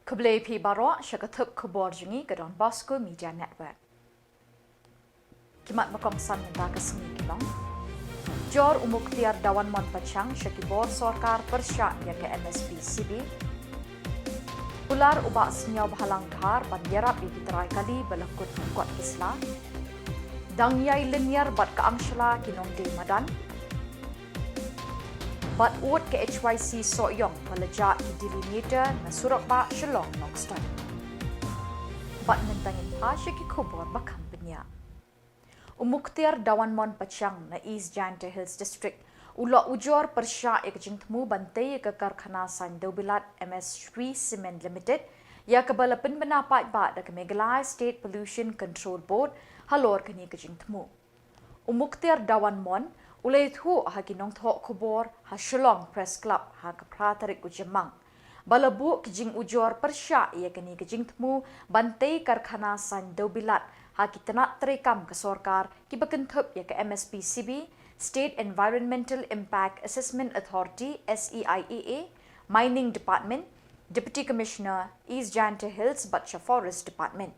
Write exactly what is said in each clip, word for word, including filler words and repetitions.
Khublei phi baroh sha ka thup khubor jong ngi ka Don Bosco Media Network. Ki mat ba kongsan mynta ka sngi ki long: Jor u Mukhtiar Dawanmon Pachang sha ki bor sorkar pyrshah ïa ka M S P C B. Kular u Bah Sniawbhalang Dhar ban ïarap ïa ki trai kali ba la kut ha kot ki sla. Dang ïai lynñiar bad ka angshla ki nongdie madan. Bad ud ka H Y C Sohiong ba la jah ki delineator na surok bah Shillong Nongstoiñ. Bad mynta ngin phai sha ki khubor ba kham bniah. U Mukhtiar Dawanmon Pachang na East Jaintia Hills District u la ujor pyrshah ïa ka jingthmu ban tei ïa ka karkhana saiñ dewbilat M S Shri Cement Limited, ïa kaba la pynbna paidbah da ka Meghalaya State Pollution Control Board halor kane ka jingthmu. U Mukhtiar Dawanmon u la ïathuh ha ki nongthoh khubor ha Shillong Press Club ha ka phra tarik u Jymmang ba la buh ki jingujor pyrshah ïa kane ka jingthmu ban tei karkhana saiñ dewbilat ha ki tnat treikam ka sorkar kiba kynthup ïa ka M S P C B, State Environmental Impact Assessment Authority, S E I A A, Mining Department, Deputy Commissioner, East Jaintia Hills bad sha Forest Department.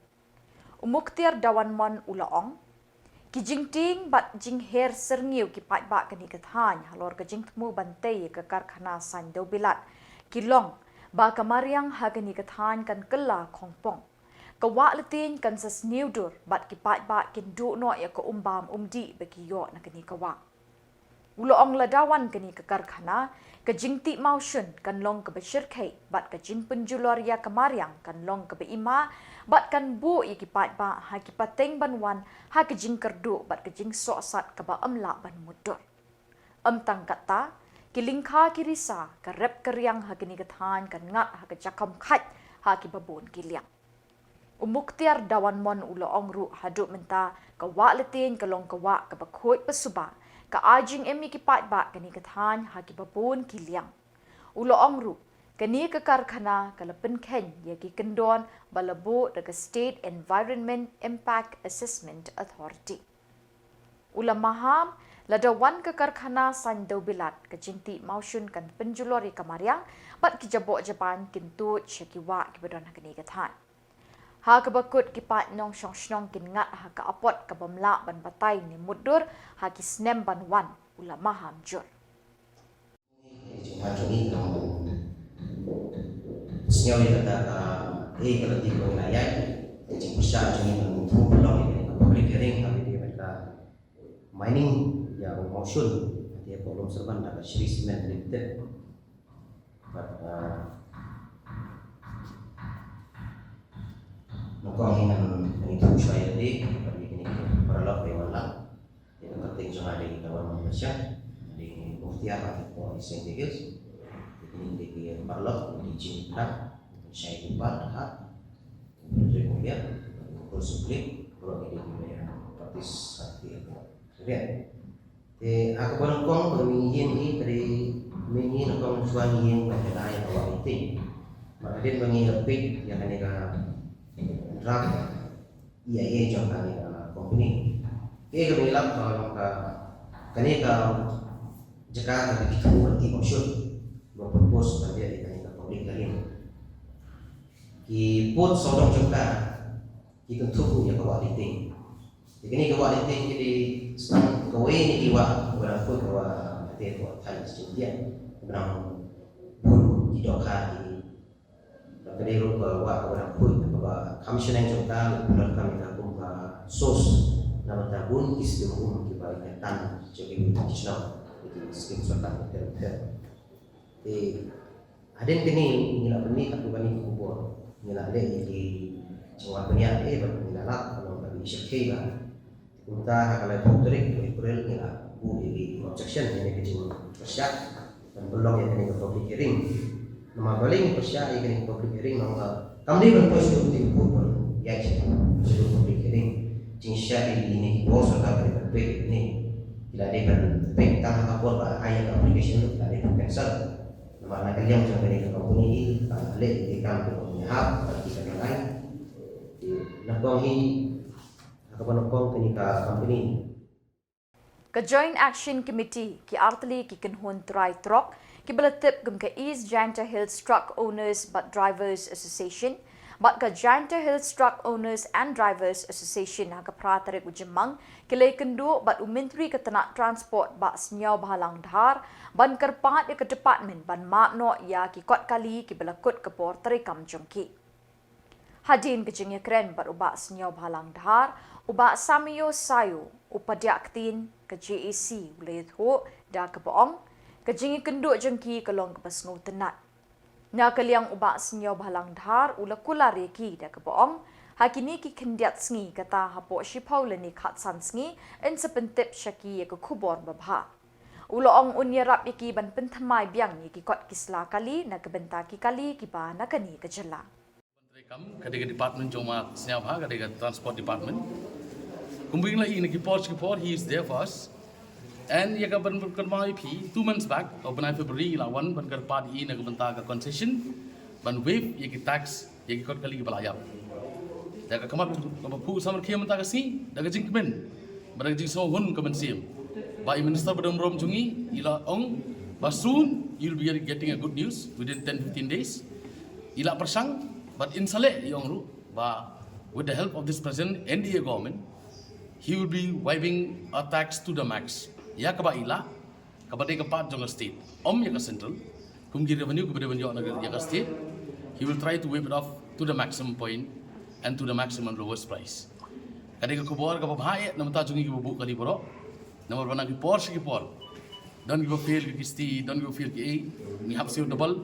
U Mukhtiar Dawanmon u la ong, ki jingtieng bad jingher syrngiew ki paidbah kane ka thaiñ halor ka jingthmu ban tei ïa ka karkhana saiñ dewbilat ki long ba ka mariang ha kane ka thaiñ kan kylla khongpong. Ka wah lynti kan sa sniew dur bad ki paidbah kin duh noh ïa ka um bam um dih ba ki ïoh na kane ka wah. U la ong lada wan kane ka karkhana, ka jingtih mawshun kan long kaba shyrkhei bad ka jingpynjulor ïa ka mariang kan long kaba i ma bad kan buh ïa ki paidbah ha ki pateng ban wan ha ka jingkyrduh bad ka jingsohsat kaba ym lah ban mutdur. Ym tang katta, ki lyngkha ki risa, ka rep ka riang ha kane ka thaiñ kan ngat ha ka jakham khait ha kiba bun ki liang. U Mukhtiar Dawanmon u la ong ruh haduh mynta ka wah lynti ka long ka wah kaba khuid ba suba, ka ai jingim ïa ki paidbah kane ka thaiñ ha kiba bun ki liang. U la ong ruh, kane ka karkhana ka la pynkheiñ ïa ki kyndon ba la buh da ka State Environment Impact Assessment Authority. U la maham, lada wan ka karkhana saiñ dewbilat, ka jingtih mawshun kan pynjulor ïa ka mariang bad ki jaboh jaban kin tuid sha ki wah kiba don ha kane ka thaiñ. Ha kaba kut ki paid nongshong shnong kin ngat ha ka apot ka bym lah ban batai ne mutdur ha ki snem ban wan, u la maham jur. Jingmut jong ngi ka long ban sngew ïa kata ka, eh, ka lynti kaba ngi la ïaid. Ka jingpyrshah jong ngi ban thmu pynlong ïa ka public hearing ha kane ka mining ïa u mawshun, ïa ka Lum Syrban da ka Shri Cement Limited. Bad, ah, nyngkong hi ngan, ngan ïathuh shuwa ïa lade bad ïa kine ki paralok ba wan lang. Ïa ka kyrteng jong nga dei Dawanmon Pachang, nga dei u Mukhtiar ha ka por East Jaintia Hills. Ïa kine ki dei ki paralok, u dei Jim Plang, u Shai Kupar Dkhar, u Frederick Muliar, u Paul Suplik, baroh ki dei kiba ïa practice ha ka ri. Te ha kaba nyngkong ba ngi ïeng hi, ka dei mynta nyngkong shuwa ngi ïeng ban ïada ïa ka wah lynti. Bad hadien ba ngi la peit ïa kane ka draft E I A jong kane ka company. Kaei kaba ngi lap ba long ka, kane ka jaka kaba ki thmu ban tih mawshun, ba propose ban leh ïa kane ka public hearing. Ki pud sawdong jong ka ki kynthup ïa ka wah lynti. Te kane ka wah lynti ka dei sa kawei na ki wah kaba dang khuid, ka wah lynti ka wah thaiñ Jaiñtia, kaba dang bun ki dohkha ki. Bad ka dei ruh ka wah kaba dang khuid kaba kham shaneng jong ka, ka pyndonkam ïa ka kum ka source na bynta bun ki skim um kiba ïa ka tan jong ki shnong, ki skim sorkar ki ter ter. Te hadien kane ngi la pynmih ha kane ka khubor, ngi la leh ïa ki jingwan bniah, eh, bad ngi la lap ka long kaba shyrkhei ba. Kumta ha ka laiphew tarik u April ngi la buh ïa ki objection ïa kane ka jingpyrshah ban pynlong ïa kane ka public hearing. Namar balei ngi pyrshah ïa kane ka public hearing, namar kam dei ban poi sha ka Supreme Court ban ïaid sha ka public hearing. Jingshah ïa kine ki bor sorkar ka dei ban peit ïa kine. Ki la dei ban peit tang ha ka por ba ai ïa ka application, ki la dei ban cancel. Namar na ka liang jong kane ka company hi, ah, leh ïa ki kam kiba ym ïahap, ah, ki ka dei ai. Te nyngkong hi, ha kaba nyngkong kane ka company. Ka Joint Action Committee, ki artylli ki kynhun trai trok, Kiba la tip kum ka East Jaintia Hills Truck Owners bad Drivers Association bad ka Jaintia Hills Truck Owners and Drivers Association ha ka phra tarik u Jymmang ki la ïakynduh bad u Myntri ka tnat Transport Bah Sniawbhalang Dhar ban kyrpad ïa ka department ban map noh ïa ki kot kali kiba la kut ka por treikam jong ki. Hadien ka jingïakren bad u Bah Sniawbhalang Dhar, u Bah Samio Sayo, u padiah ktien ka J A C, u la ïathuh da kaba ong ka jingïakynduh jong ki ka long kaba sngewtynnat. Na ka liang u Bah Sniawbhalang Dhar u la kular ïa ki da kaba ong ha kine ki khyndiat sngi kata hapoh shiphew lane khatsan sngi yn sa pyntip sha ki ïa ka khubor babha. U la ong un ïarap ïa ki ban pynthymmai biang ïa ki kot ki sla kali na ka bynta ki kali kiba na kane ka jylla. Treikam, ka dei ka department jong u Bah Sniawbha, ka dei ka transport department. Kumba ngi la ïohi na ki por ki por, he is there for us. And ïa ka ban kynmaw ïa phi, two months back, u bnai February ngi la wan ban kyrpad ïa na ka bynta ka concession ban waive ïa ki tax ïa ki kot kali kiba la ïap. Da ka khmat kaba phuh samrkhie mynta ka sngi da ka jingkmen bad da ka jingsngewhun ka mynsiem ba i Minister ba don burom jong ngi i la ong ba soon you'll be getting a good news within ten fifteen days. I la pyrshang bad in sa leh i ong ruh ba with the help of this present N D A government he will be waiving a tax to the max. Ïa kaba i la kaba dei ka part jong ka state, ym ïa ka central. Kum ki revenue kiba dei ban ïoh na ka, ïa ka state, he will try to waive it off to the maximum point and to the maximum lowest price. Ka dei ka khubor kaba bha eh na bynta jong ngi kiba buh kali baroh. Namar ba na ki por sha ki por don kiba fail ka kisti, don kiba fail ki ei, ngi hap siew double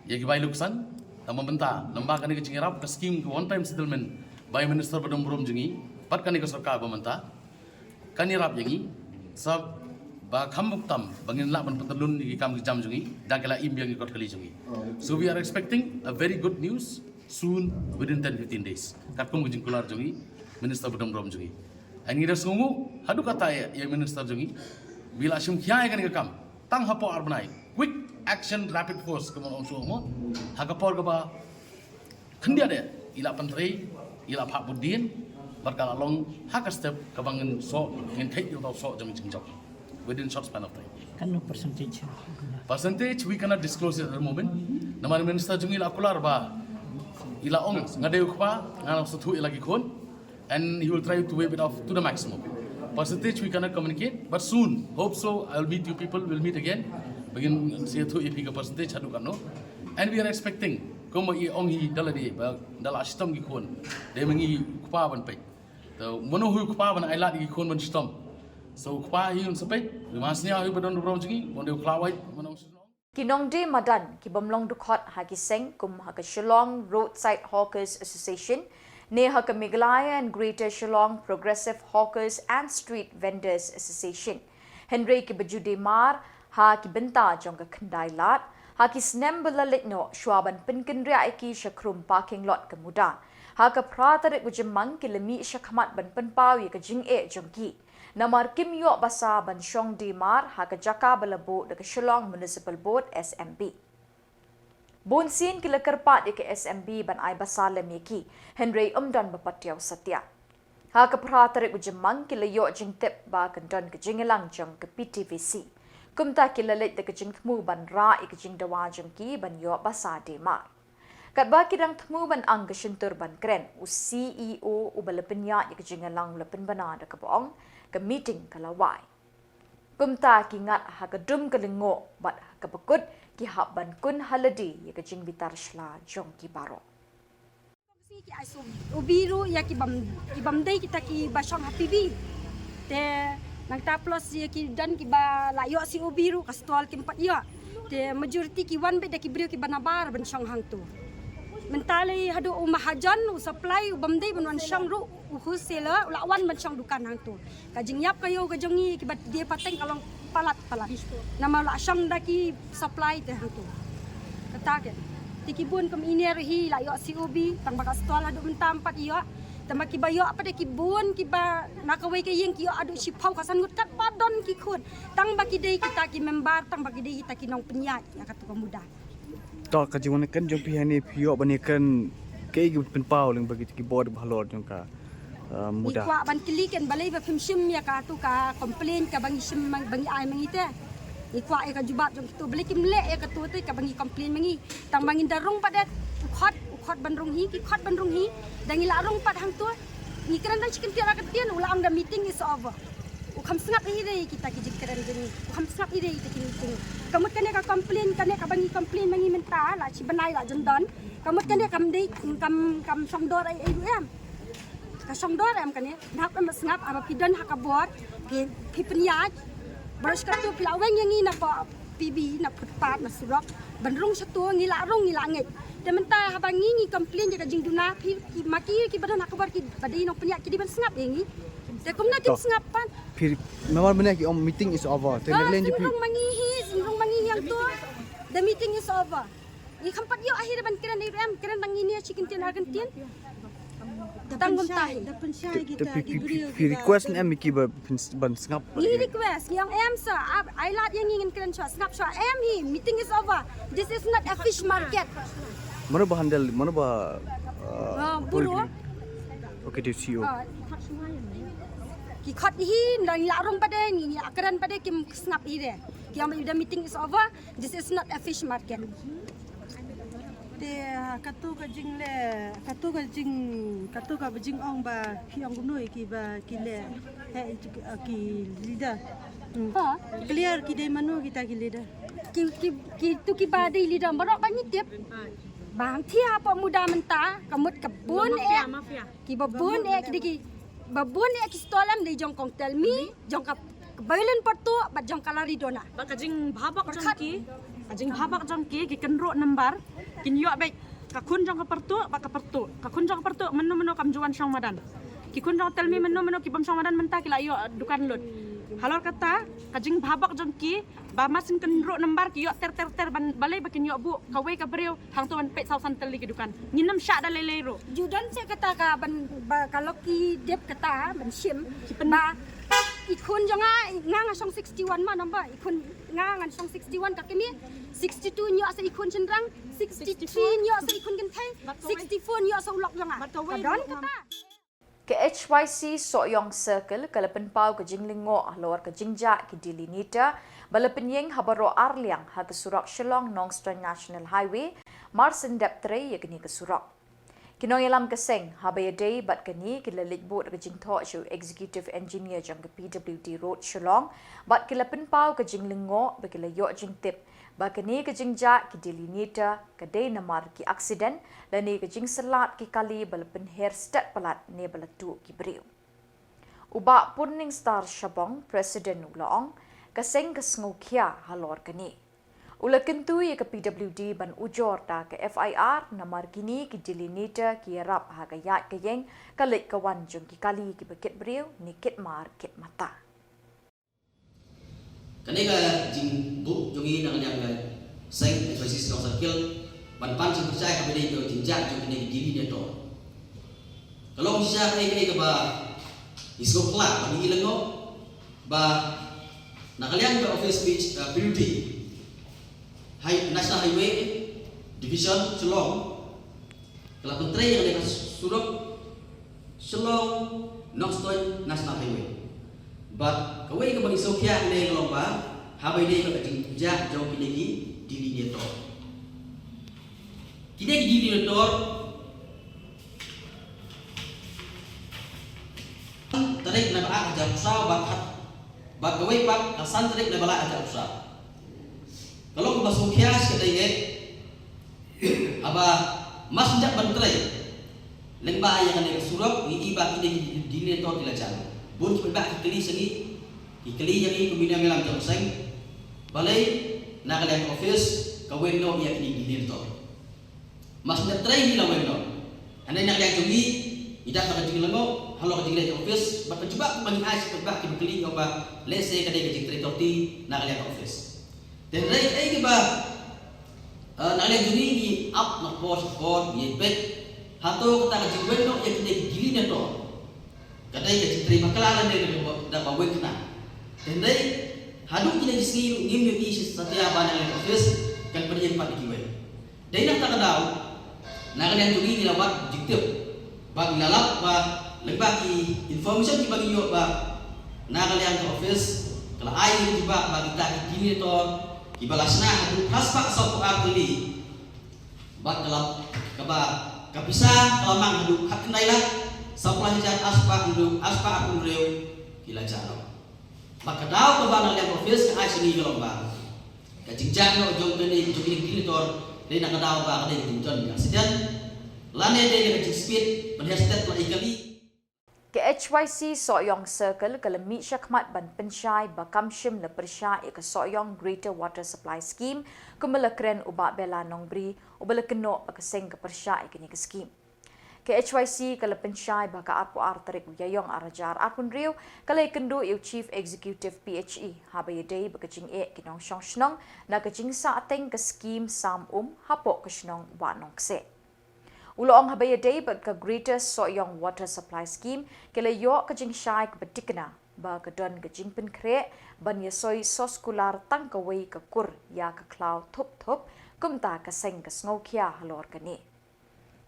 ïa ki bai lucksan. Tang ba mynta namar kane ka jingïarap ka scheme ka one time settlement bai Minister ba don burom jong ngi bad kane ka sorkar ba mynta kan ïarap ïa ngi sa ba kham buk tam ba ngin lah ban pyntyllun ïa ki kam ki jam jong ngi da ki la im biang ïa ki kot kali jong ngi. So we are expecting a very good news soon, within ten fifteen days. Katkum ka jingkular jong ngi Minister ba don burom jong ngi. Ha ngi da sngewnguh haduh katta ïa, ïa Minister jong ngi ba i la shim khia ïa kane ka kam tang hapoh ar bnai. Quick action, rapid force, kumba ong shuh mo. Ha ka por kaba khyndiat eh i la pyntrei, i la phah bud dien bad ka la long ha ka step kaba ngin soh, ngin thait ïa u soh jong jingjop within short span of time. Katno percentage? Percentage we cannot disclose it at the moment. Namar Minister jong ngi i la kular ba i la ong nga dei u kpa, ngan sngewthuh ïa la ki khun, and he will try to waive it off to the maximum. Percentage we cannot communicate, but soon, hope so, I'll meet you people, we'll meet again. Ba ngin sngewthuh ïa phi ka percentage haduh katno. And we are expecting, kumba i ong hi da lade ba da la shitom ki khun, dei ma ngi u kpa ban peit. Te mano hi u kpa ban ailad ïa ki khun ban shitom? So u kpa hi un sa peit, u Bah Sniawbha hi ba don burom jong ngi, ban dei u khlawait, ban ong shisha. Ki nongdie madan ki bym long dkhot ha ki seng kum ha ka Shillong Roadside Hawkers Association ne ha ka Meghalaya and Greater Shillong Progressive Hawkers and Street Vendors Association, hynrei kiba ju die mar ha ki bynta jong ka khyndai lad ha ki snem ba la leit noh shuwa ban pynkynriah ïa ki sha khrum parking lot ka muda. Ha ka phra tarik u Jymmang ki la mih shakhmat ban pynpaw ïa ka jingeh jong ki. Namar kim ïoh basa ban shong die mar ha ka jaka ba la buh da ka Shillong Municipal Board, S M B. Bun sien ki la kyrpad ïa ka S M B ban ai basa lem ïa ki, hynrei ym don ba patiaw satia. Ha ka phra tarik u Jymmang ki la ïoh jingtip ba kan don ka jingïalang jong ka P T V C. Kumta ki la leit da ka jingthmu ban rah ïa ka jingdawa jong ki ban ïoh basa die mar. Katba ki dang thmu ban ang ka shyntur ban kren, u C E O uba la pynïaid ïa ka jingïalang u la pynbna da kaba ong ka meeting ka la wai. Kumta ki ngat ha ka dum ka lyngngoh bad ha kaba kut ki hap ban kun ha lade ïa ka jingbitar shla jong ki baroh. Ki ai shuh ubi ruh ïa ki bym, ki bym dei kita kiba shong ha P B. Te nangta plus ïa ki don kiba la ïoh shuh ubi ruh ka stall kim pat ïoh. Te majority ki wan beit da ki briew kiba nabar ban shong hangto. Mynta lei haduh u mahajon, u supply, u bym dei ban wan shong ruh, u wholesaler u la wan ban shong dukan hangto. Ka jingïap ka ïew ka jong ngi kiba die pateng ka long palat palat. Namar la shong da ki supply te hangto. Kata ke. Te ki bun kum ine ruh hi la ïoh C O B, tang ba ka stall haduh mynta ym pat ïoh. Tang ba kiba ïoh pat de ki bun kiba na kawei ka ïing ki ïoh haduh shiphew ka san ngut katba don ki khun. Tang ba ki dei kita ki member, tang ba ki dei kita ki nongpynïaid ïa kato ka muda. To ka jingwan kren jong phi hangne phi ïoh ban ïakren kaei ki pynpaw lyngba kita ki bor ba halor jong ka, uh, muda. Ngi kwah ban kylli ken balei ba phim shim ïa kato ka complaint kaba ngi shim ma-, ba ngi ai ma ngi te. Ngi kwah ïa ka jubab jong kito, balei kim leh ïa kato te kaba ngi complain ma ngi. Tang ba ngin da rung pat de, u khot, u khot ban rung hi, ki khot ban rung hi. Da ngi la rung pat hangto, ngi kren tang shi kyntien ar kyntien, u la ong the meeting is over. U kham sngap hi de kita ki jingkren jong ngi, u kham sngap hi de kita ki meeting. Ka mut kane ka complain, kane kaba ngi complain ma ngi mynta la shi bnai la jan don. Ka mut kane kam dei, kam, kam shong dor ei ei ruh em. Ka shong dor em kane, nap em sngap, haba phi don ha ka bor, phi, phi pynïaid. Baroh shi katto phi la weng ïa ngi na poh P B, na footpath, na surok. Ban rung shato, ngi la rung, ngi la ngeit. Te mynta haba ngi, ngi complain ïa ka jingduna, phi, ki, ma ki, kiba don ha ka bor, kiba dei nongpynïaid, ki dei ban sngap ïa ngi. Te kumno kim To. sngap pat. Phi, member mynne ki ong meeting is over. Te Ah, leh leh ji phi. Rung ma ngi hi, rung ma ngi hangto. The meeting is over. Ngi kham pat ïoh ahi re ban kren ei ruh em, kren tang ine shi kyntien ar kyntien. Tang kumta hi. Da pynshai Te kita phi, ki phi, briew phi kiba request ne em kiba pyn-, ban sngap. Ngi request, ngi ong em sir, ap, ai lad ïa ngi ngin kren shuwa, sngap shuwa, em hi, meeting is over. This is not a fish market. Mano ba handle, mano ba, uh, Ah, bureau. Okay, the C E O. Ah, ki khot hi, ngi la rung pat de, ngi, ngi la kren pat de, kim sngap hi de. Ki ong the meeting is over, this is not a fish market. Te, ah, kato ka jingleh, kato ka jing, kato kaba jingong ba ki ong kumno ïa kiba ki leh, eh, ki, ah, ki leader. Hmm. Ha? Clear ki dei mano kita ki leader. Ki, ki, kitu kiba dei leader baroh ba ngi tip. Ba hangthie hapoh MUDA mynta, ka mut ka bun eh. Mafia, mafia. Kiba bun eh, ki dei kiba bun eh ki stall em dei jong Kong Telmi, jong ka, ka Violin Pyrtuh, bad jong ka Lari Dona. Bad ka jingbhabok jong ki, ka jingbhabok jong ki, ki kynroh number, kin ïoh beit ka khun jong ka Pyrtuh, bad ka Pyrtuh. Ka khun jong ka Pyrtuh, mynno mynno kam ju wan shong madan. Ki khun jong Telmi mynno mynno ki bym shong madan mynta ki la ïoh dukan lut. Halor kata, ka jingbhabok jong ki, ba mar syn kynroh number ki ïoh ter ter ter ban balei ba kin ïoh buh kawei ka briew hangto ban peit saw san tylli ki dukan. Ngin ym shah da lei lei ruh. Ju don seh kata ka ban ba ka Lucky Dip kata ban shim. Ki pyn- Ba i khun jong nga, nga nga shong sixty-one ma number. I khun nga ngan shong sixty-one ka kmie. Sixty-two ïoh sa i khun shynrang. Sixty-three ïoh sa i khun kynthei. Sixty-four ïoh sa u lok jong nga. Ka don kata. Ka H Y C Sohiong Circle ka la pynpaw ka jinglyngngoh halor ka jingjah ki delineator ba la pynïeng ha baroh ar liang ha ka surok Shillong Nongstoiñ National Highway, mar syn dep trei ïa kane ka surok. Ki nongïalam ka seng haba ïadei bad kane ki la leit buh da ka jingthoh sha u Executive Engineer jong ka P W D Road Shillong bad ki la pynpaw ka jinglyngngoh ba ki la ïoh jingtip ba kane ka jingjah ki delineator ka dei namar ki accident lane ka jingsyllad ki kali ba la pynher stet palat ne ba la tuh ki briew. U Bah Purningstar Shabong, President u la ong, ka seng ka sngewkhia halor kane. U la kyntu ïa ka P W D ban ujor da ka F I R namar kine ki delineator ki ïarap ha ka ïaid ka ïeng ka leit ka wan jong ki kali kiba kit briew ne kit mar kit mata. Kane ka jingbuh jong ngi na ka liang ka seng H Y C Shillong Circle ban pan jingpyrshai kaba dei ka jingjah jong kine ki delineator. Ka long shisha kane kaba i sngewkhia ba ngi lyngngoh ba na ka liang ka office beach, uh, P W D, High-, National Highway Division Shillong, ka la pyntrei ïa kane ka surok Shillong Nongstoiñ National Highway. Bad kawei kaba ngi sngewkhia hangne ka long ba haba ïadei bad ka jingjah jong kine ki delineator. Kine ki delineator tarik na ba ar hajar arphew saw bad khat, bad kawei pat ka san tarik na ba lai hajar arphew saw. Ka long kaba sngewkhia shi katta ïa ngi. Haba mar syn dep ban trei lyngba ïa kane ka surok, ngi i ba kine ki delineator ki la jan. Bun ki paidbah ki kylli sha ngi, ki kylli ïa ngi kum ki nongïalam jong ka seng, balei na ka liang ka office ka weng noh ïa kine ki delineator. Mar syn dep trei ngi la weng noh. Hynrei na ka liang jong ngi, ngi dap da ka jinglyngngoh halor ka jingleit ka office, bad ka jubab ba ngi ai sha ki paidbah kiba kylli ïa u ba lehse ka dei ka jingtrei tyrti na ka liang ka office. Te hynrei kaei kaba, eh, na ka liang jong ngi ngi ap na por sha por, ngi ïai peit hato kata ka jingweng noh ïa kine ki delineator ka dei ka jingtrei bakla lane ka dei kaba weng khnang. Te hynrei haduh kine ki sngi ruh ngim ïohi satia ba na ka liang ka office kan pynïeng pat ïa kiwei. Dei na kata ka daw na ka liang jong ngi ngi la wad jingtip bad ngi la lap ba lyngba ki information kiba ngi ïoh ba na ka liang ka office Ka la ai ïa ka jubab ba kita ki generator kiba la shna haduh phra spah sawphew ar tylli, bad ka la, kaba ka pisa ka la mang haduh khatkhyndai lak sawphew lai hajar ar spah hynriew, ar spah arphew hynriew ki la jah noh. Bad ka daw kaba na liang office ka ai sha ngi ka long ba ka jingjah noh jong kane, jong kine ki generator dei na ka daw ba ka dei ka jington jong accident lane dei ka jingspeed ban hiar stet la i kali. Ka H Y C Sohiong Circle ka la mih shakhmat ban pynshai ba kam shym la pyrshah ïa ka Sohiong Greater Water Supply Scheme, kumba la kren u Bah Bella Nongbri, uba la kynnoh ba ka seng ka pyrshah ïa kane ka skim. Ka H Y C ka la pynshai ba ka arphew ar tarik u Ïaïong ar hajar arphew hynriew ka la ïakynduh ïa u Chief Executive P H E, haba ïadei bad ka jingeh ki nongshong shnong na ka jingsahteng ka skim sam um hapoh ka shnong Wah Nongkseh. U la ong haba ïadei bad ka Greater Sohiong Water Supply Scheme, ka la ïoh ka jingshai kaba thikna ba ka don ka jingpynkhreh ban ïasoi sos kular tang kawei ka kur ïa ka khlaw thup thup, kumta ka seng ka sngewkhia halor kane.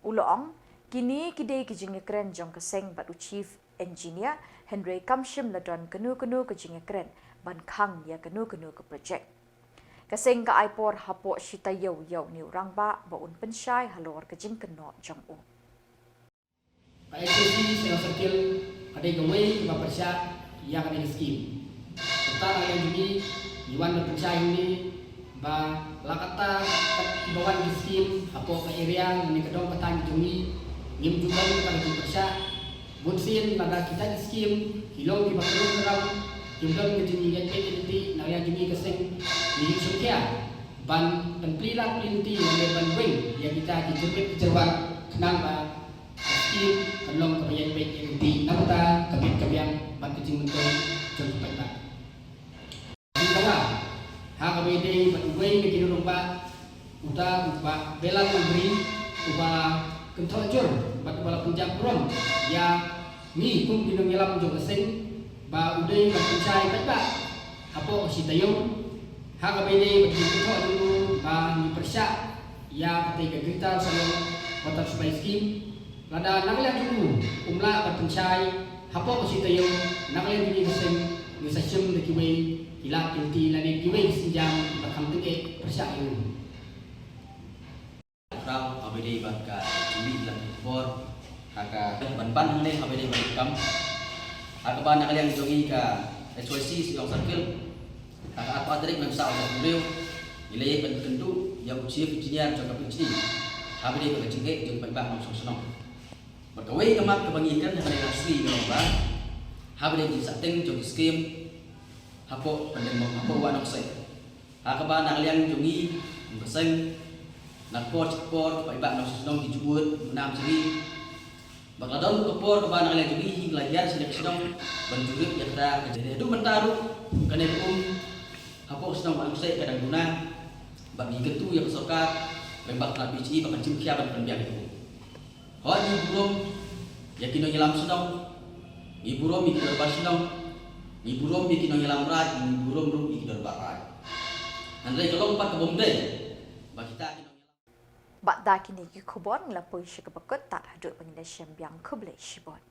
U la ong, kine ki dei ki jingïakren jong ka seng bad u Chief Engineer, hynrei kam shym la don kano kano ka jingïakren ban khang ïa kano kano ka project. Ka seng ka ai por hapoh shi taïew ïa une u rangbah ba un pynshai halor ka jingkynnoh jong u. Ka H Y C Sohiong Circle ka dei kawei kaba pyrshah ïa kane ka skim. Kata ka liang jong ngi, ngi wan ban pynshai hangne ba la katta kiba wan ki skim hapoh ka area lane ka dong ka thaiñ jong ngi, ngim ju don kata ka jingpyrshah. Bun sien lada kita ki skim ki long kiba khlem ram, kim don ka jingïaid peit ïaid lynti, na ka liang jong ngi ka seng ngi ju sngewkhia ban pynplie lad plie lynti lane ban weng ïa kita ki jingmut ki jingwad khnang ba ka skim kan long kaba ïaid peit ïaid lynti na ka bynta ka bit ka biang bad ka jingmyntoi jong ki paidbah. Jingdawa ha kaba ïadei bad uwei na ki nongrangbah, uta u Bah Bella Nongbri, uba kynthoh jur bad uba la pynjah burom ïa ngi kum ki nongïalam jong ka seng ba u dei ban pynshai paidbah hapoh ka shi taïew. Ha kaba ïadei bad ki kynthoh jong u ba ngi pyrshah ïa katei ka Greater Sohiong Water Supply Scheme, lada na ka liang jong u um lah ban pynshai hapoh ka shi taïew, na ka liang jong ngi ka seng ngi sa shim da kiwei ki lad ki lynti lane kiwei ki sienjam kiba kham tyngeh pyrshah ïa u. Khraw, haba ïadei bad ka jingmih ïa la ki khubor ha ka ban ban hangne, haba ïadei bad ka kam, ha kaba na ka liang jong ngi ka H Y C Sohiong Circle, ha ka arphew tarik mynta u Naiwieng, ngi la ïai ban kynduh ïa u Chief Engineer jong ka P H E haba ïadei bad ka jingeh jong ki paidbah nongshong shnong. Bad kawei ka mat kaba ngi kren ha kane ka sngi ka long ba haba ïadei bad ka jingsahteng jong ki skim hapoh Pyndengbong, hapoh Wah Nongkseh, ha kaba na ka liang jong ngi kum ka seng, na ka por sha ka por ki paidbah nongshong shnong ki ju bud, ju nam sha ngi. Bad ka la don ka por kaba na ka liang jong ngi hi ngi la hiar sha ka shnong ban jurip ïa kata ka jingeh. Haduh mynta ruh kane ka um hapoh ka shnong Wah Nongkseh ka dang duna. Bad ngi kyntu ïa ka sorkar, lyngba ka P H E, ba kan shim khia ban pynbiang ïa ka um. Hooid, ngi burom ïa ki nongïalam shnong, ngi burom ïa ki dorbar shnong, ngi burom ïa ki nongïalam raid, ngi burom ruh ïa ki dorbar raid. Hynrei ka long pat ka bym dei ba kita ki nongïalam. Bad da kine ki khubor ngi la poi sha kaba kut, tad haduh ba ngin ïashem biang, khublei shibun.